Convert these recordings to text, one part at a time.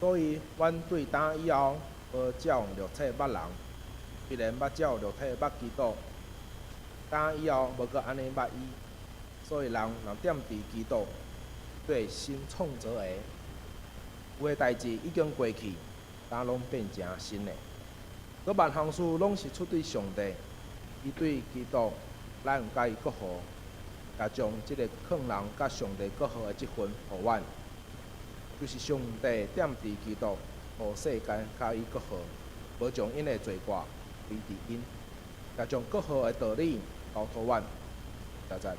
所以，阮對今以後無照肉體捌人，雖然捌照肉體捌基督，今以後無閣按呢捌伊。所以人若踮佇基督，做新創造的，舊的代誌已經過去，今攏變成新的。這萬項事攏是出對上帝，伊對基督，咱佮伊和好，也將這个勸人佮上帝和好的職分予阮。就是上帝踮佇基督，予世間佮伊和好，無將𪜶的罪過歸佇𪜶，也將和好的道理交託阮。實在，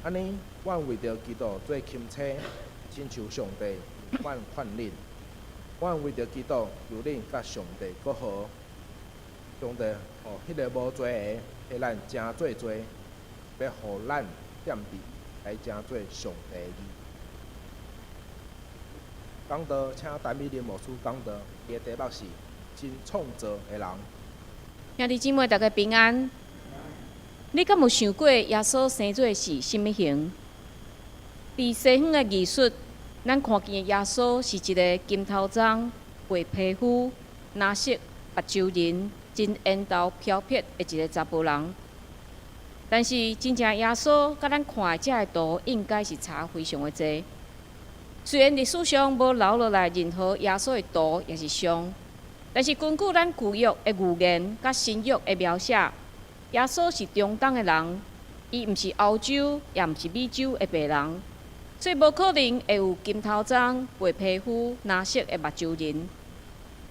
按呢，阮為著基督做欽差，親像上帝阮勸恁，阮為著基督求恁佮上帝和好。上帝予彼个無罪的，替咱成做罪，欲予咱踮佇來成做上帝的義。講道，請陳美玲牧師講道，伊的題目是新創造的人。兄弟姊妹，大家平安。你敢有想過耶穌生做是啥物形？佇西方的藝術，咱看見的耶穌是一个金頭鬃、白皮膚、藍色目睭仁、真緣投飄撇的一个查埔人。但是真正耶穌佮咱看的這个圖，應該是差非常的濟。雖然歷史上無留落來任何耶穌的圖，抑是像，但是根據咱舊約的預言佮新約的描寫，耶穌是中東的人，伊毋是歐洲，也毋是美洲的白人，所以無可能會有金頭鬃、白皮膚、藍色的目睭仁。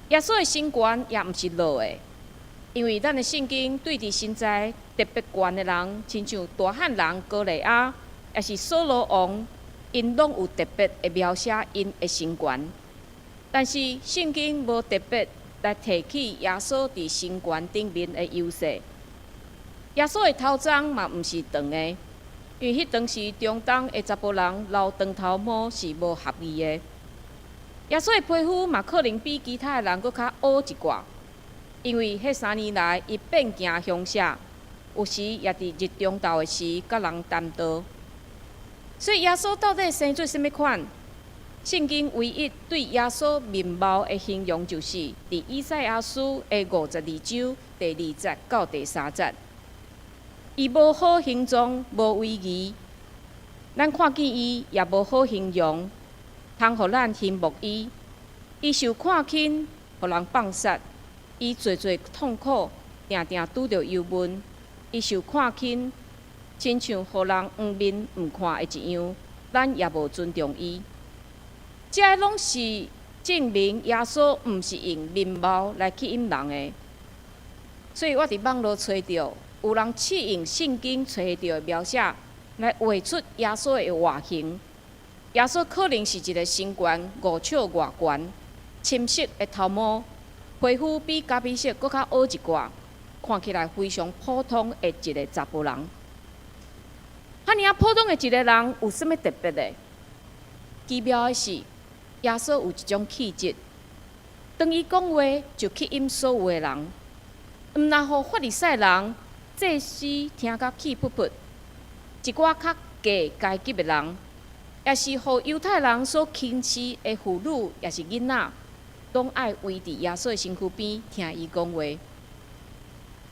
耶穌的身懸也毋是落的，因為咱的聖經對佇身材特別懸的人，親像大漢人歌利亞，抑是掃羅王，𪜶攏有特別的描寫𪜶的身懸，但是聖經無特別來提起耶穌佇身懸頂面的優勢。耶穌的頭鬃嘛毋是長的，因為彼當時中東的查埔人留長頭毛是無合宜的。耶穌的皮膚嘛可能比其他的人閣較烏一寡，因為彼3年來伊遍行鄉社，有時也佇日中晝的時佮人談道。所以耶穌到底生做啥物款？聖經唯一對耶穌面貌的形容，就是佇以賽亞書的52章第2節到第3節。伊無好形狀，無威儀，咱看見伊也無好形容，通予咱欣慕伊。伊受看輕，予人放殺；伊濟濟痛苦，定定拄著憂悶。伊受看輕，親像予人黃面毋看的一樣，咱也無尊重伊。這攏是證明耶穌毋是用面貌來吸引人的。所以我佇網路揣著，有人試用聖經揣著的描寫來畫出耶穌的外形。耶穌可能是一个身懸5尺外懸、深色的頭毛、皮膚比咖啡色閣較烏一寡，看起來非常普通的一个查埔人。遐爾仔普通的一个人，有啥物特別的？奇妙的是，耶穌有一種氣質，當伊講話就吸引所有的人，毋但予法利賽人、祭司聽甲氣噗噗，一寡較低階級的人，抑是予猶太人所輕視的婦女，抑是囡仔，攏愛圍佇耶穌的身軀邊聽伊講話。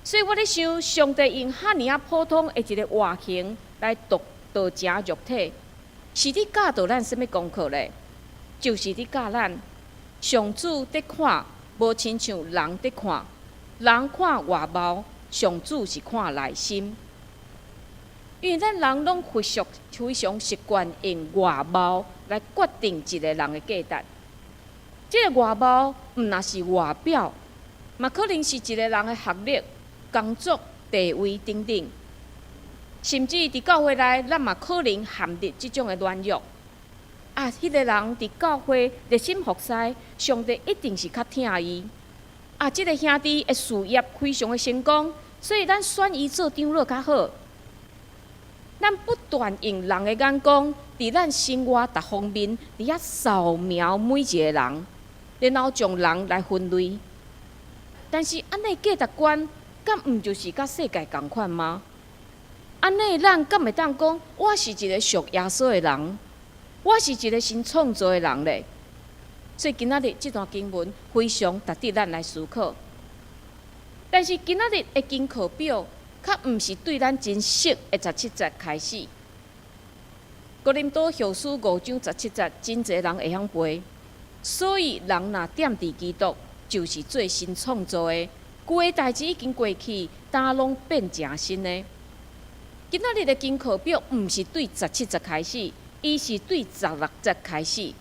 所以我咧想，上帝用遐爾仔普通的一个外形來道成肉體，是佇教導咱啥物功課咧？就是佇教咱，上主佇看，無親像人佇看，人看外貌，上主是看內心。因為咱人攏非常非常習慣用外貌來決定一个人的價值。這个外貌毋若是外表，嘛可能是一个人的學歷、工作、地位等等。甚至佇教會內，咱嘛可能陷入這種的軟弱。啊，彼个人佇教會熱心服侍，上帝一定是較疼伊。啊，這个兄弟的事業非常的成功，所以咱選伊做長老較好。咱不斷用人的眼光，佇咱生活逐方面，佇遐掃描每一个人，然後將人來分類。但是按呢價值觀，敢毋就是佮世界仝款嗎？按呢，咱敢會當講，我是一个屬耶穌的人，我是一个新創造的人咧？所以今仔日這段經文非常值得咱來思考。但是今仔日的經課表，較毋是對咱真熟的十七節開始。哥林多後書五章十七節，真濟人會曉背。所以人若踮佇基督，就是做新創造的，舊的代誌已經過去，焦攏變成新的。今仔日的經課表毋是對十七節開始，伊是對十六節開始。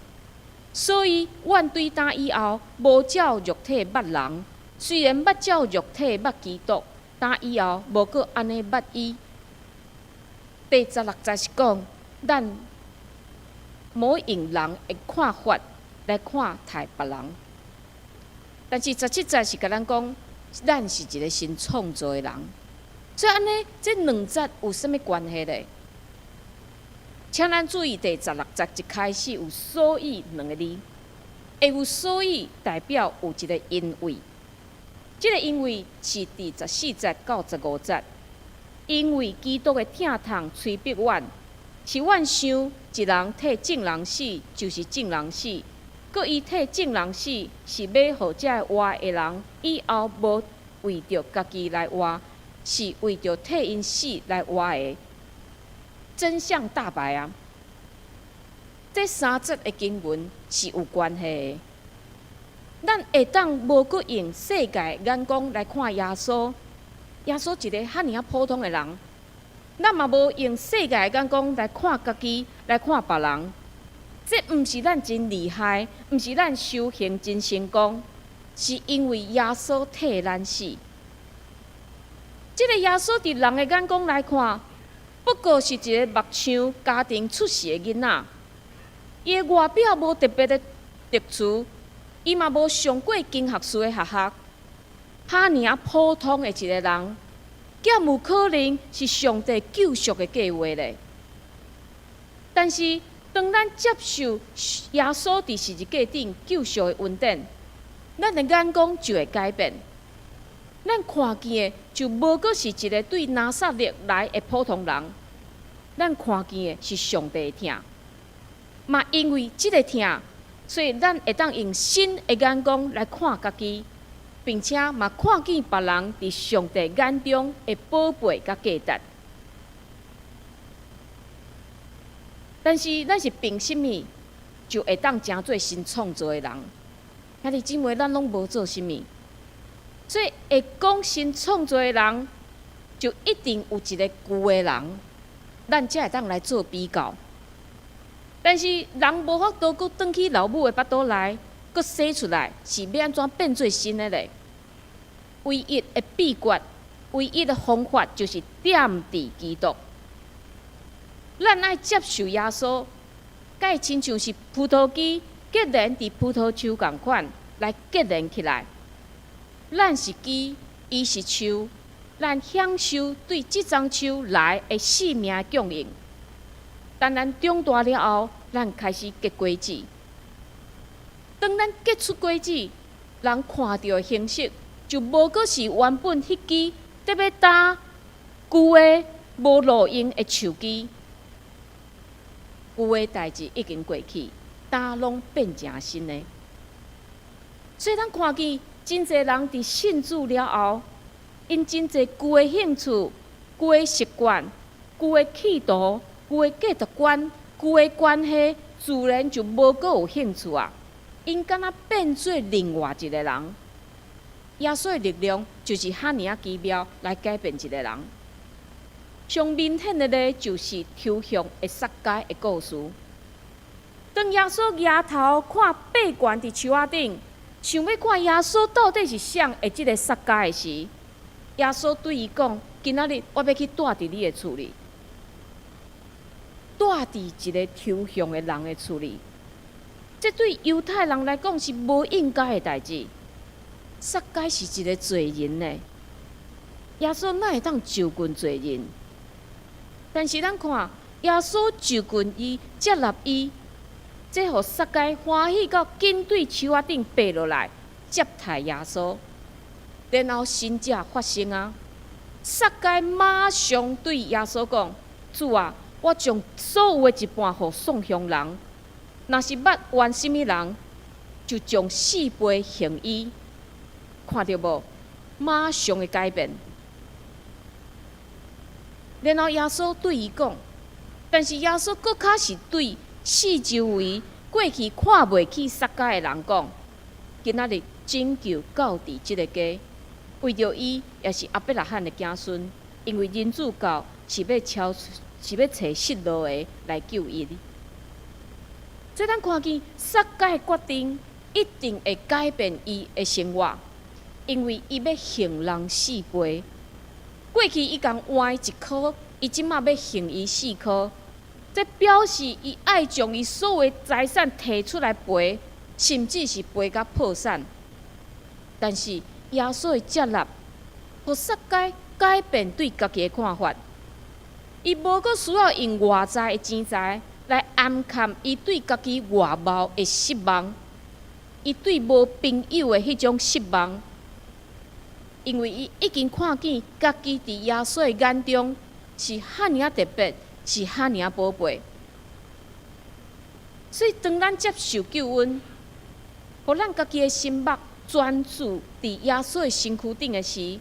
所以，阮對今以後無照肉體捌人，雖然捌照肉體捌基督，今以後無閣按呢捌伊。第十六節是講，咱無用人的看法來看待別人，但是十七節是共咱講，咱是一个新創造的人。所以按呢，這兩節有啥物關係咧？請咱注意第十六節一開始有“所以”兩个字，會有“所以”代表有一个因為，這个因為是佇十四節到十五節，因為基督的疼痛催逼阮，使阮想一人替眾人死，就是眾人死；閣伊替眾人死，是欲予這活的人以後無為著家己來活，是為著替𪜶死來活的。真相大白啊！這三節的經文是有關係的。咱會當無閣用世界眼光來看耶穌，耶穌一个遐爾仔普通的人，咱嘛無用世界眼光來看家己，來看別人。這毋是咱真厲害，毋是咱修行真成功，是因為耶穌替咱死。這個耶穌佇人的眼光來看，不過是一个木匠家庭出世的囡仔，伊的外表無特別的特殊，伊嘛無上過經學士的學校，遐爾仔普通的一个人，敢有可能是上帝救贖的計劃咧？但是，當咱接受耶穌佇十字架頂救贖的恩典，咱的眼光就會改變。咱看見的就無閣是一个對拿撒勒來的普通人，咱看見的是上帝的疼。嘛因為這个疼，所以咱會當用新的眼光來看家己，並且嘛看見別人佇上帝眼中的寶貝佮價值。但是咱是憑啥物就會當成做新創造的人？兄弟姊妹，咱攏無做啥物。所以會講新創造的人，就一定有一个舊的人，咱才會當來做比較。但是人無法度閣轉去老母的腹肚內，閣生出來，是欲按怎變做新的咧？唯一的秘訣，唯一的方法，就是踮佇基督。咱愛接受耶穌，佮伊親像是葡萄枝結連佇葡萄樹仝款來結連起來。咱是枝，伊是樹，咱享受對這欉樹來的性命供應。當咱長大了後，咱開始結果子。當咱結出果子，人看著的形式就無閣是原本彼枝特別焦舊的無路用的樹枝。舊的代誌已經過去，焦攏變成新的。所以咱看見真濟人佇信主了後，𪜶真濟舊的興趣、舊的習慣、舊的企圖、舊的價值觀、舊的關係，自然就無閣有興趣啊！𪜶敢若變做另外一个人。耶穌的力量就是遐爾仔奇妙，來改變一个人。上明顯的咧，就是抽象的撒該的故事。當耶穌舉頭看爬懸佇樹仔頂，想欲看耶穌到底是誰的這个撒該的時，耶穌對伊講：今仔日我欲去蹛佇你的厝裡，蹛佇一个抽象的人的厝裡。這對猶太人來講是無應該的代誌。撒該是一个罪人呢，耶穌哪會當就近罪人？但是咱看耶穌就近伊，接納伊，這予撒該歡喜到緊對樹仔頂爬落來接待耶穌。然後神蹟發生啊！撒該馬上對耶穌講：主啊，我將所有的一半予送鄉人，若是捌冤啥物人，就將四倍還伊。看著無？馬上的改變。然後耶穌對伊講，但是耶穌閣較是對四周圍過去看袂起撒該的人講：今仔日拯救到佇這个家，為著伊也是亞伯拉罕的子孫，因為人子到是欲超，是欲揣失落的來救伊。所以咱看見撒該的決定一定會改變伊的生活，因為伊欲還人四倍。過去伊共換一箍，伊這馬欲還伊四箍，這表示伊愛將伊所有財產提出來賠，甚至是賠甲破產。但是耶穌的接納，予撒該改變對家己的看法。伊無閣需要用外在的錢財來掩蓋伊對家己外貌的失望，伊對無朋友的彼種失望。因為伊已經看見家己佇耶穌的眼中是遐爾仔特別，是遐爾仔寶貝。所以當咱接受救恩，予咱家己的心目專注佇耶穌的身軀頂的時，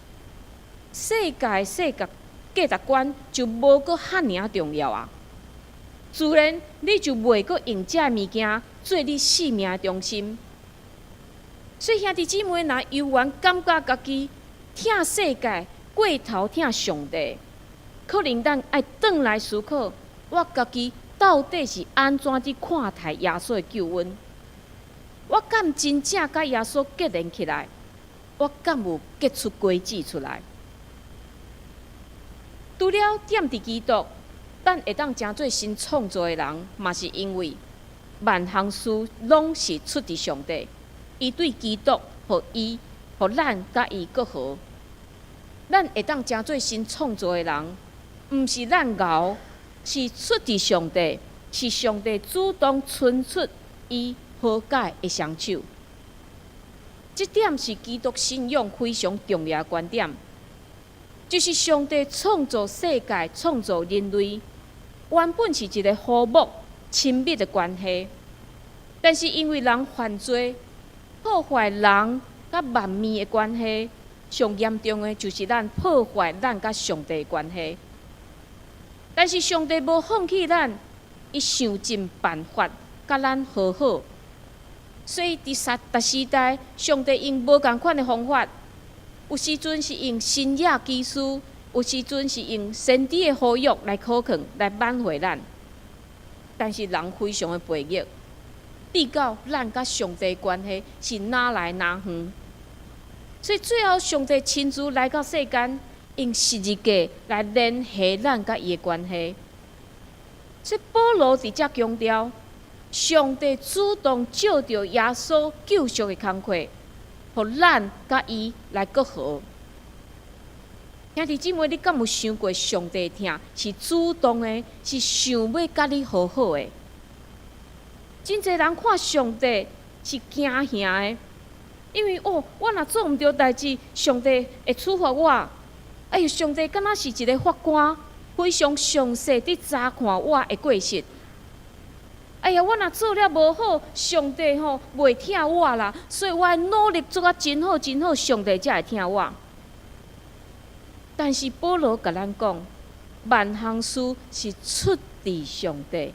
世界的世界價值觀就無閣遐爾仔重要啊！自然你就袂閣用這个物件做你生命的中心。所以兄弟姊妹，若猶原感覺家己疼世界過頭疼上帝，可能咱愛轉來思考，我家己到底是按怎佇看待耶穌的救恩？我敢真正佮耶穌結連起來？我敢有結出果子出來？除了踮佇基督，咱會當成做新創造的人，嘛是因為萬項事攏是出佇上帝，伊對基督，予伊，予咱佮伊閣和。咱會當成做新創造的人，毋是咱𠢕，是出佇上帝，是上帝主動伸出伊和解的雙手。這點是基督信仰非常重要的觀點，就是上帝創造世界、創造人類，原本是一個和睦、親密的關係，但是因為人犯罪，破壞人佮萬物的關係，上嚴重的就是咱破壞咱佮上帝的關係。但是上帝無放棄咱，伊想盡辦法佮咱和好。所以佇逐時代，上帝用無仝款的方法，有時陣是用新約啟示，有時陣是用先知的呼籲來苦勸、來挽回咱。但是人非常的悖逆，直到咱佮上帝關係是若來若遠。所以最後，上帝親自來到世間，用十字架來聯繫咱佮伊的關係。所以保羅佇遮強調，上帝主動藉著耶穌救贖的工課，予咱佮伊來閣和。兄弟姊妹，你敢有想過上帝疼是主動的，是想欲佮你和好的？真濟人看上帝是驚嚇的，因為哦，我若做毋對代誌，上帝會處罰我。哎喲，上帝敢若是一个法官，非常詳細佇查看我的過失。哎呀，我若做了無好，上帝吼袂疼我啦，所以我愛努力做甲真好真好，上帝才會疼我。但是保羅共咱講，萬項事是出佇上帝，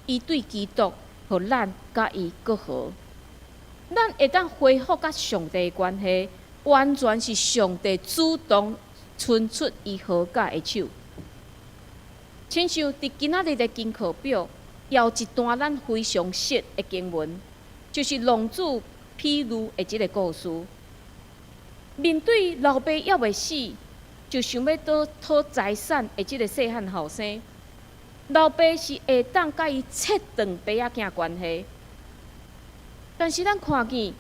伊對基督，予咱佮伊閣和，咱會當恢復佮上帝的關係，完全是上帝主動伸出伊和解的手。親像佇今仔日的經課表，有一段咱非常熟的經文，就是浪子譬喻的這个故事。面對老爸猶未死，就想欲討討財產的這个細漢後生，老爸是會當佮伊切斷爸仔囝關係。但是咱看見，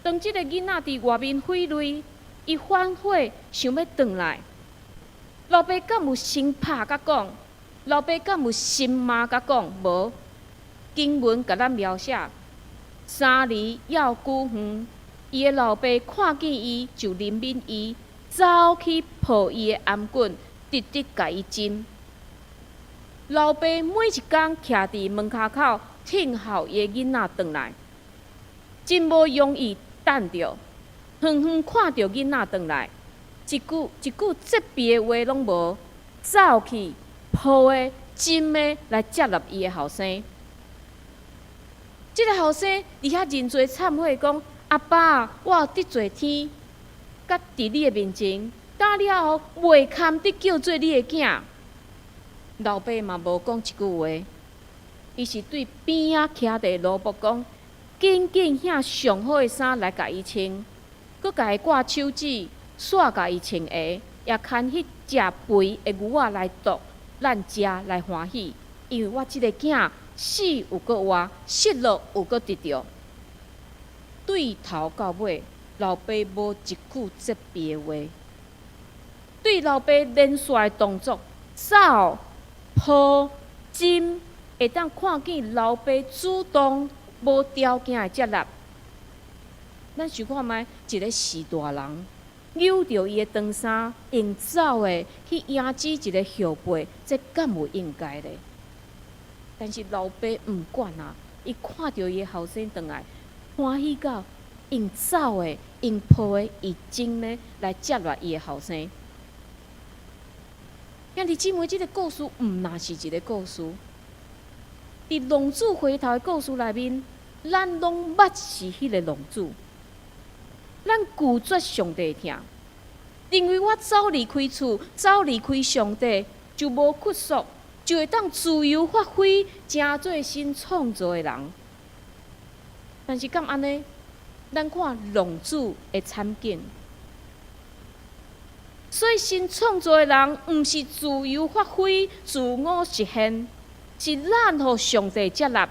當這个囡仔佇外面悔淚，伊反悔想欲轉來，老爸敢有先拍佮講？老爸敢有先罵佮講？無。經文共咱描寫，三里猶久遠，伊的老爸看見伊就憐憫伊，走去抱伊的頷頸，直直共伊親。老爸每一工徛佇門跤口，聽候伊的囡仔轉來。真無容易等著，遠遠看著囡仔轉來，一句一句責備的話攏無，走去抱的、親的來接納伊的後生。這個後生佇遐認罪懺悔，講：阿爸，我有得罪天，佮佇你的面前，今了後袂堪得叫做你的囝。老爸嘛無講一句話，伊是對邊仔徛佇奴僕講：緊緊拿上好的衫來共伊穿，閣共伊掛手指，煞共伊穿鞋，也牽彼隻肥的牛仔來剁，咱食來歡喜，因為我這个囝死又閣活，失落又閣得著。對頭到尾，老爸無一句責備的話，對老爸連續的動作，走、抱、親，會當看見老爸主動無條件的接納。咱想看覓，一个序大人扭著伊的長衫，用走的去迎接一个後輩，這敢有應該咧？但是老爸毋管啊，伊看著伊的後生轉來，歡喜到用走的、用抱的、用親的來接納伊的後生。兄弟姊妹，這个故事毋若是一个故事。佇浪子回頭的故事內面，咱攏捌是彼个浪子，咱拒絕上帝疼，認為我走離開厝，走離開上帝，就無約束，就會當自由發揮，成做新創造的人。但是敢按呢？咱看浪子的慘景。所以新創造的人，毋是自由發揮、自我實現，是咱予上帝接納，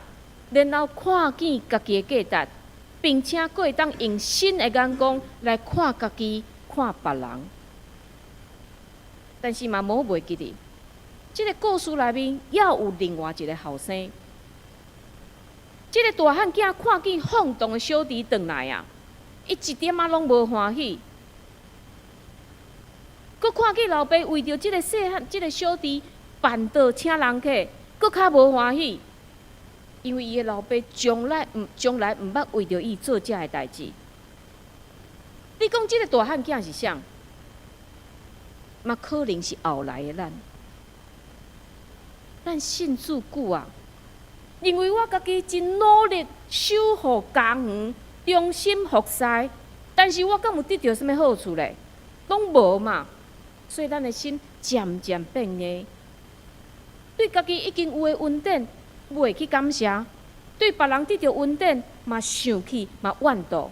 然後看見家己的價值，並且閣會當用新的眼光來看家己、看別人。但是嘛，無袂記得，這个故事內面猶有另外一个後生。這个大漢囝看見放蕩的小弟轉來啊，伊一點仔攏無歡喜。閣看見老爸為著這个細漢、這个小弟辦桌請人客，閣較無歡喜，因為伊的老爸從來毋捌為著伊做這个代誌。你講這个大漢囝是啥？嘛可能是後來的咱。咱信主久啊，認為我家己真努力守護家園，忠心服侍，但是我敢有得著啥物好處咧？攏無嘛。所以咱的心漸漸變硬，對家己已經有的恩典，袂去感謝；對別人得著恩典，嘛生氣，嘛怨妒。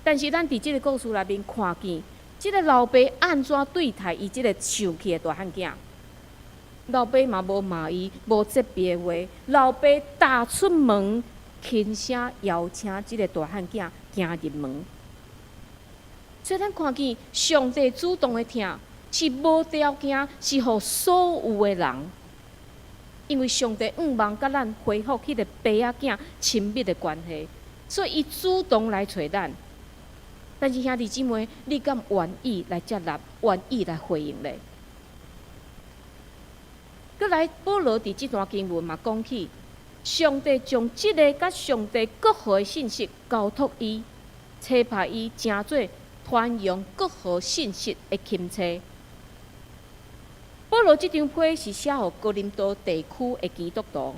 但是咱佇這个故事內面看見，這个老爸按怎對待伊這个生氣的大漢囝？老爸嘛無罵伊，無責備的話，老爸踏出門，輕聲邀請這个大漢囝行入門。所以咱看見上帝主動的疼，是無條件，是予所有的人，因為上帝向望佮咱恢復彼个爸仔囝親密的關係，所以伊主動來揣咱。但是兄弟姊妹，你敢願意來接納，願意來回應咧？閣來，保羅佇這段經文嘛講起，上帝將這个佮上帝國和的信息交託伊，差派伊成做傳揚國和信息的欽差。保羅這張批是寫予哥林多地區的基督徒。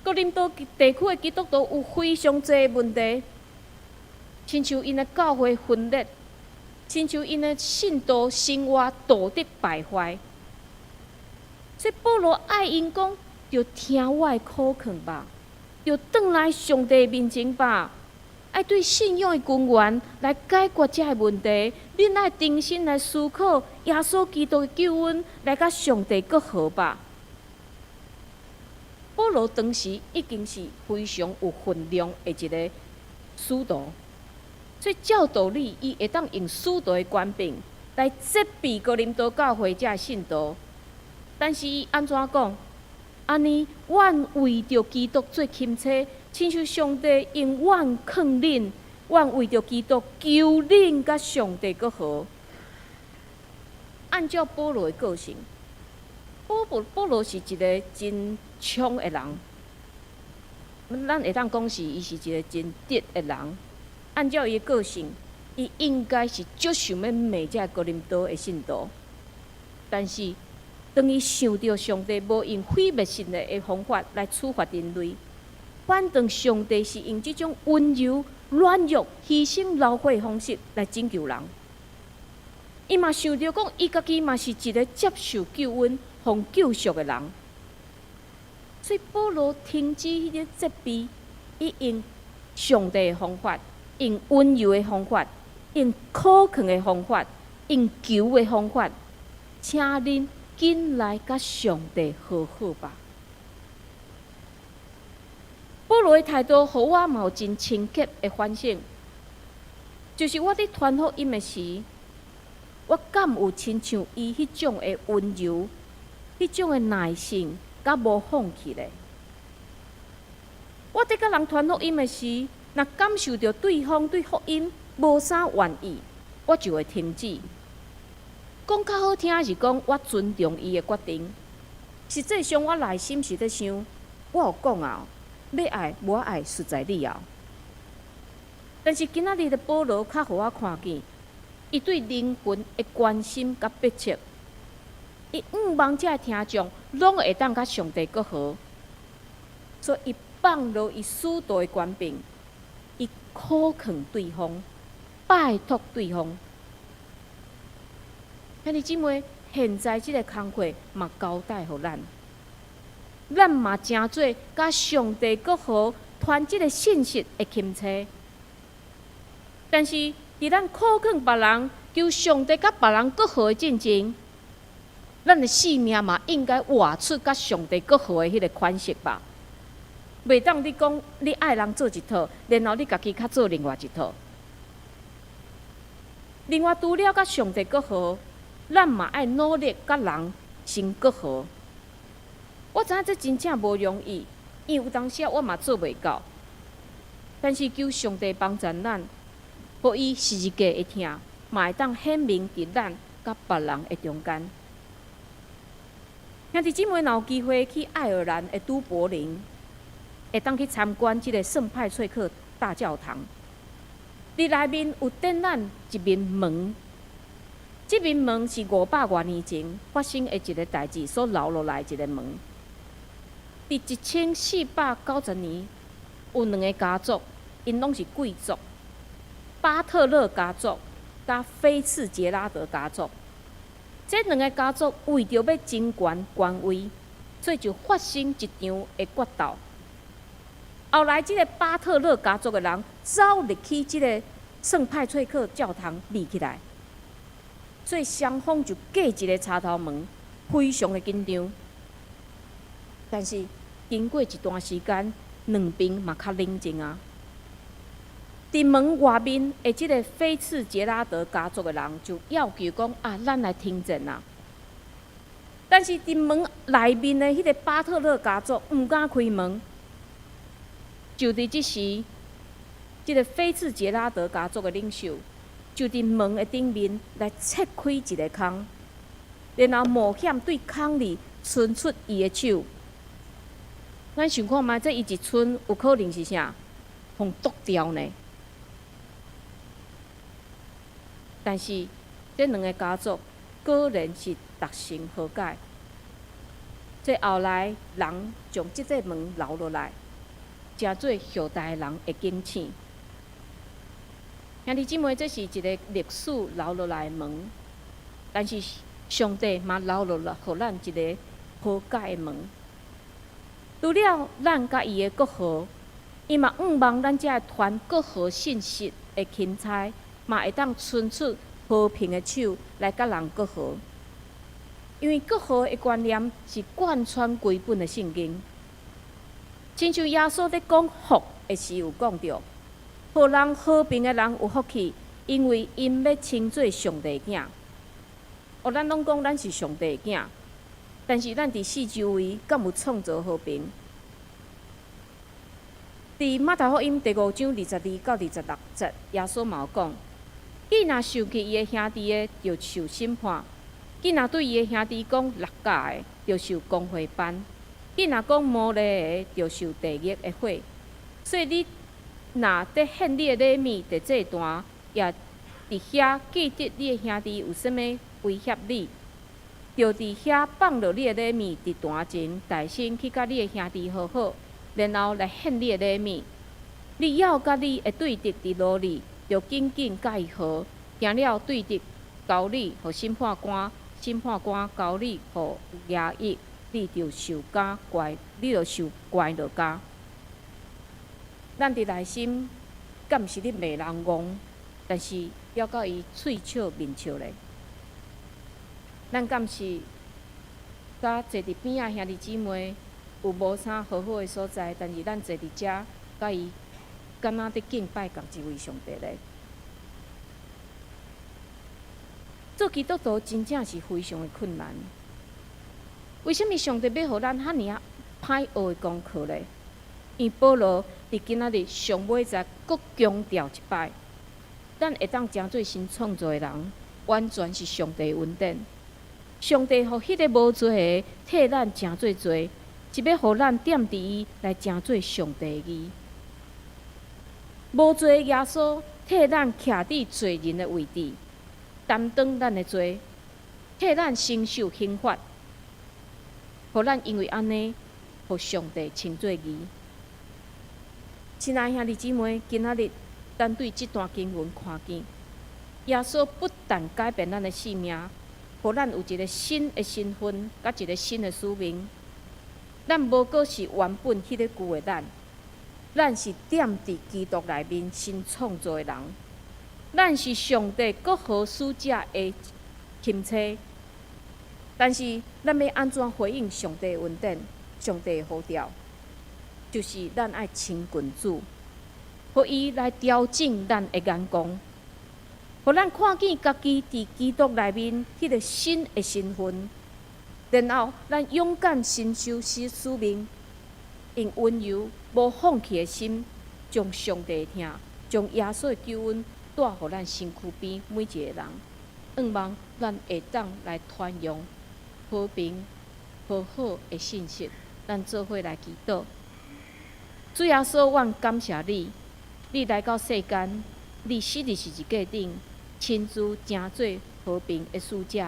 哥林多地區的基督徒有非常濟問題，親像𪜶的教會分裂，親像𪜶的信徒生活道德敗壞。所以保羅愛𪜶講，著聽我的苦勸吧，著轉來上帝面前吧。愛對信仰的根源來解決這个問題，恁愛重新來思考耶穌基督的救恩，來佮上帝閣和吧。保羅當時已經是非常有分量的一个使徒，所以照道理，伊會當用使徒的權柄來責備哥林多教會這信徒。但是伊按怎講？按呢，阮為著基督做欽差，親像上帝用阮勸恁，阮為著基督求恁佮上帝閣和。按照保羅的個性，保羅是一个真衝的人，咱會當講是伊是一个真直的人。按照伊的個性，伊應該是足想欲罵這哥林多的信徒。但是，當伊想著上帝無用毀滅性的方法來處罰人類，反倒上帝是用這種溫柔、軟弱、犧牲流血的方式來拯救人。伊嘛想著講，伊家己嘛是一个接受救恩、予救贖的人。所以保羅停止彼个責備，伊用上帝的方法，用溫柔的方法，用苦勸的方法，用求的方法，請恁緊來佮上帝和好吧。保羅的態度，予我嘛有真深刻的反省，就是我佇傳福音的時，我敢有親像伊彼種的溫柔、彼種的耐性，佮無放棄咧？我佇佮人傳福音的時，若感受著對方對福音無啥願意，我就會停止。講較好聽是講，我尊重伊的決定。實際上，我內心是咧想，我有講啊，欲愛無愛，實在你啊。但是今仔日的保羅較予我看見，伊對靈魂的關心佮迫切，伊向望這个聽眾攏會當佮上帝和好，所以伊放落伊使徒的權柄，伊苦勸對方，拜託對方。兄弟姊妹，現在這个工課嘛交代予咱，咱嘛成做佮上帝和好傳這个信息的欽差。但是，佇咱苦勸別人，求上帝佮別人和好的進前，咱的生命嘛應該活出佮上帝和好的彼个款式吧。袂當你講你愛人做一套，然後你家己較做另外一套。另外，除了佮上帝和好，咱嘛愛努力佮人先和好。我知影這真正無容易，因為有當時我嘛做袂到。但是求上帝幫助咱，予伊十字架的疼，嘛會當顯明佇咱佮別人的中間。兄弟姊妹，若有機會去愛爾蘭的都柏林，會當去參觀這个聖派翠克大教堂。佇內面有展覽一面門，這面門是500外年前發生的一个代誌所留落來一个門。佇1490年，有兩个家族，𪜶攏是貴族，巴特勒家族佮菲茨傑拉德家族。這兩个家族為著欲爭權權位，所以就發生一場的決鬥。後來，這个巴特勒家族的人走入去這个聖派翠克教堂匿起來，所以雙方就隔一个插頭門，非常的緊張。但是經過一段時間，兩邊嘛較冷靜啊。佇門外面的這个菲茨傑拉德家族的人就要求講啊，咱來停戰啊。但是佇門內面的彼个巴特勒家族毋敢開門。就佇這時，這个菲茨傑拉德家族的領袖就佇門的頂面來切開一个空，然後冒險對空裡伸出伊的手。咱想看覓，這伊一伸，有可能是啥？予剁掉呢？但是這兩个家族果然是達成和解。這後來人將這個門留落來，成做後代人的警醒。兄弟姊妹，這是一个歷史留落來的門，但是上帝嘛留落來，予咱一个和解的門。除了咱佮伊的和好，伊嘛向望咱這个傳和好信息的欽差，嘛會當伸出和平的手來佮人和好。因為和好的觀念是貫穿規本的聖經。親像耶穌佇講福的時，有講著，予人和平的人有福氣，因為𪜶欲稱做上帝囝。哦，咱攏講咱是上帝囝，但是咱佇四周圍敢有創造和平？佇馬太福音第5章22到26節，耶穌嘛有講：囝若受氣伊的兄弟的，就受審判；囝若對伊的兄弟講六甲的，就受公會判；囝若講魔利的，就受地獄的火。所以你若佇獻你的禮物佇祭壇，也佇遐記得你的兄弟有啥物威脅你，就佇遐放落你的禮物佇壇前，代先去佮你的兄弟和好，然後來獻你的禮物。你猶佮你的對敵佇路裡，就緊緊佮伊和，驚了對敵交你予審判官，審判官交你予衙役，你就受監關，你就受關落監。咱佇內心敢是咧罵人戇，但是猶佮伊喙笑面笑咧。咱敢是佮坐佇邊仔兄弟姊妹有無啥和好的所在，但是咱坐佇遮佮伊敢若佇敬拜仝一位上帝咧。做基督徒真正是非常的困難。為啥物上帝欲予咱遐爾仔歹學的功課咧？因為保羅佇今仔日上尾節閣強調一擺，咱會當成做新創造的人，完全是上帝的恩典。上帝予彼个無罪的替咱成做罪，是欲予咱踮佇伊來成做上帝的義。無罪的耶穌替咱徛佇罪人的位置，擔當咱的罪，替咱承受刑罰，予咱因為按呢，予上帝稱做義。親愛兄弟姊妹，今仔日咱對這段經文看見，耶穌不但改變咱的性命，予咱有一个新的身份，佮一个新的使命。咱無閣是原本彼个舊的咱，咱是踮佇基督內面新創造的人，咱是上帝國和使者的钦差。但是咱欲按怎回應上帝的恩典、上帝的呼召？就是咱愛親近主，予伊來調整咱的眼光，予咱看見家己佇基督內面彼个新的身份，然後咱勇敢承受使命，用溫柔無放棄的心，將上帝的疼，將耶穌的救恩帶予咱身軀邊每一个人，向望咱會當來傳揚和平、和好的信息。咱做伙來祈禱。主耶穌，阮感謝你，你來到世間，你死佇十字架頂，親自成做和平的使者。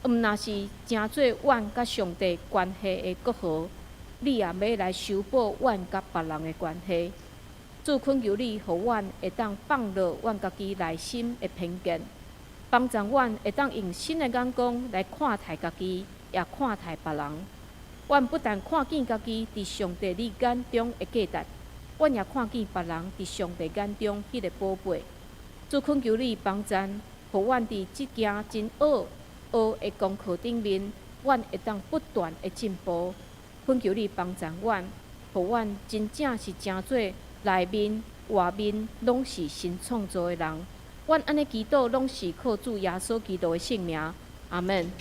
毋但是成做阮佮上帝關係的國和，你也欲來修補阮佮別人的關係。主懇求你，予阮會當放落阮家己內心的偏見，幫助阮會當用新的眼光來看待家己，也看待別人。阮不但看見家己佇上帝你眼中的價值，阮也看見別人佇上帝眼中彼个寶貝。主懇求你幫贊，予阮佇這件真學學的功課頂面，阮會當不斷的進步。懇求你幫贊阮，予阮真正是成做內面、外面攏是新創造的人。阮按呢祈禱，攏是靠主耶穌基督的聖名。阿門。